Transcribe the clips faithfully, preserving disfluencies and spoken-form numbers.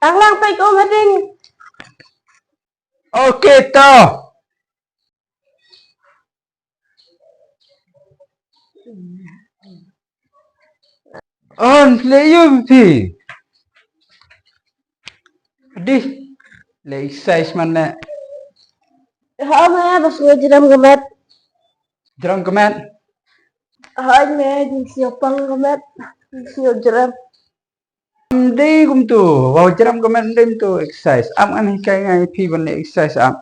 Ang lang peit ka um hading. Okay to. On le yum phi. Di le exercise man ne. Ha ma bas ngi jram ka met. Jram ka met. Ha me jing sio pang ka met. Jing sio jram. Am dei kumtu, wa jram ka met dei kumtu exercise. Am ngan hikai ngai phi ban exercise am.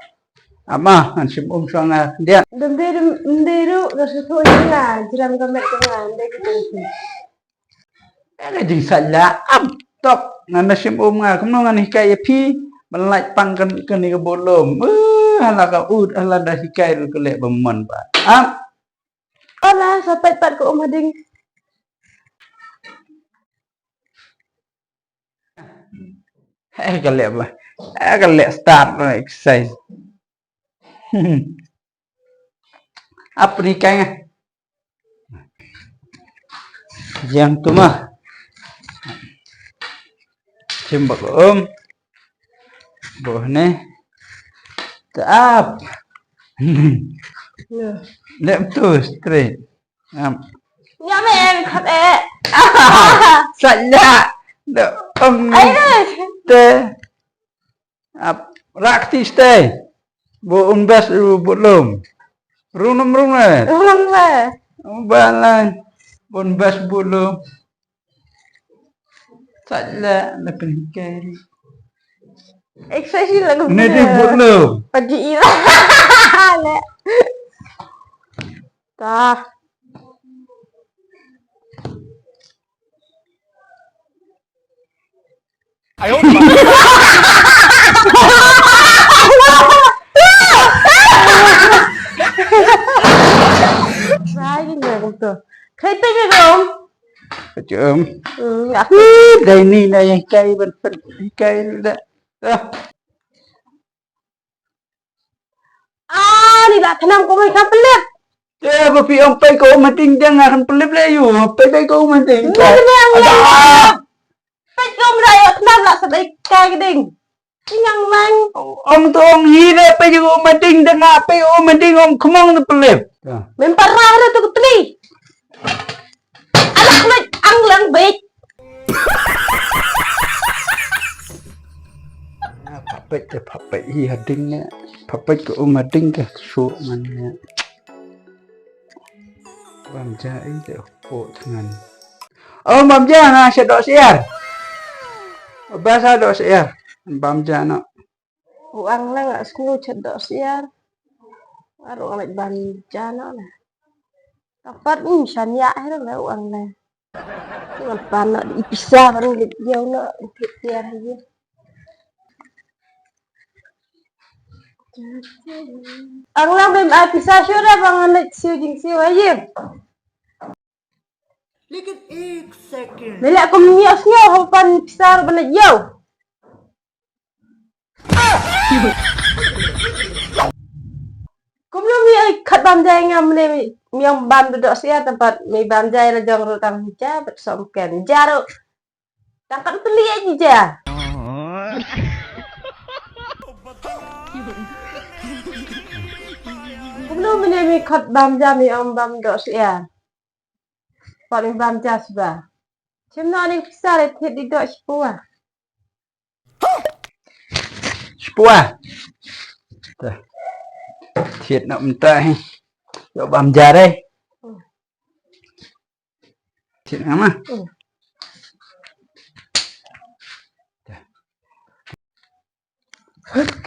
Ama ngan shim um shwa nga diat. Dam dei dam dei ru da su tho nga jram ka met nga dei kumtu. Ka jing sala am tok ngan da shim um nga kumno ngan hikai ïa phi ban lait pang kan kan ni ka bolom. Eh, hala ka ut hala da hikai ru ka leh ba mon ba. Am. Ala sa pat pat ka um hading. Eh, ka leh ba. Eh, ka leh start na exercise. Ap ni kai nga. Yang tu mah. Chim bak um. Boh ne. Tap. Lem tu straight. Am. Nya me em khat e. Sala. Do ong. Ai. Te. Ap rak ti stay. Bu un bas bu lum. Rung nam rung le. Rung nam le. Ba lai. Bu un bas bu lum. Sala na pengkeri. Exercise lagu. Ne di bu lum. Pagi ila. Le. Tah. Ayo. Sai ni ngai kum tu. Khai pe ni kum. Jom. Hmm, aku. Dai ni na yang kai ban pen kai da. Ah. Ah, ni la thnam ko mai kan pelip. Te ba phi ong peit ko ma ding dang kan pelip le yu. Peit peit ko ma ding. Ni ni ang la. Peit ko ma da yo thnam la sa dei kai ding. Ni ang lang. Ong to ong hi le peit ko ma ding dang peit ko ma ding ong khmong ni pelip. Mem para re tu ketli. Alah, alah, ang lang beit. Papet te papet hi hading ne. Papet ko um hading ke su man ne. Bam ja i te po tngan. Oh, bam ja na sha dok siar. Ba sa dok siar. Bam ja no. U ang lang a snu chet dok siar. Aru ang lek ban jana la. Tapat ni shan ya he la u ang lang. Ngan pan no di pisa ban lek yau no tiar he. Ang lang bem a pisa shu da bang lek siu jing siu he. Lekin ek second. Mele kum ni as ni ho pan pisa ban lek yau. Kumno mi ai khat bam jai ngam ne mi, mi ong bam dok siar tempat mi bam jai la jong ru tang ja bet som ken ja ru. Tang kat teli aja ja. Kumno mi ne mi khat bam ja mi ong bam dok siar. Pat mi bam ja sba. Chim no ni pisa le thied di dok sipua. Sipua. Thied no mynta hi. Yo bam ja re. Thied ngam ah.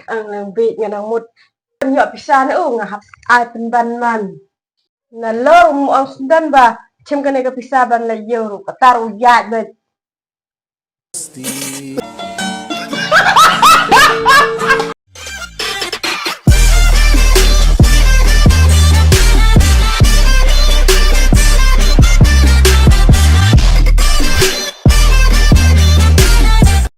Ang lang bit ngan ang mut. Nyo pisa na u nga hap ai pynban man. Na lor mu ang sundan ba chim kane ka pisa ban la yau ru katar u yaj bet.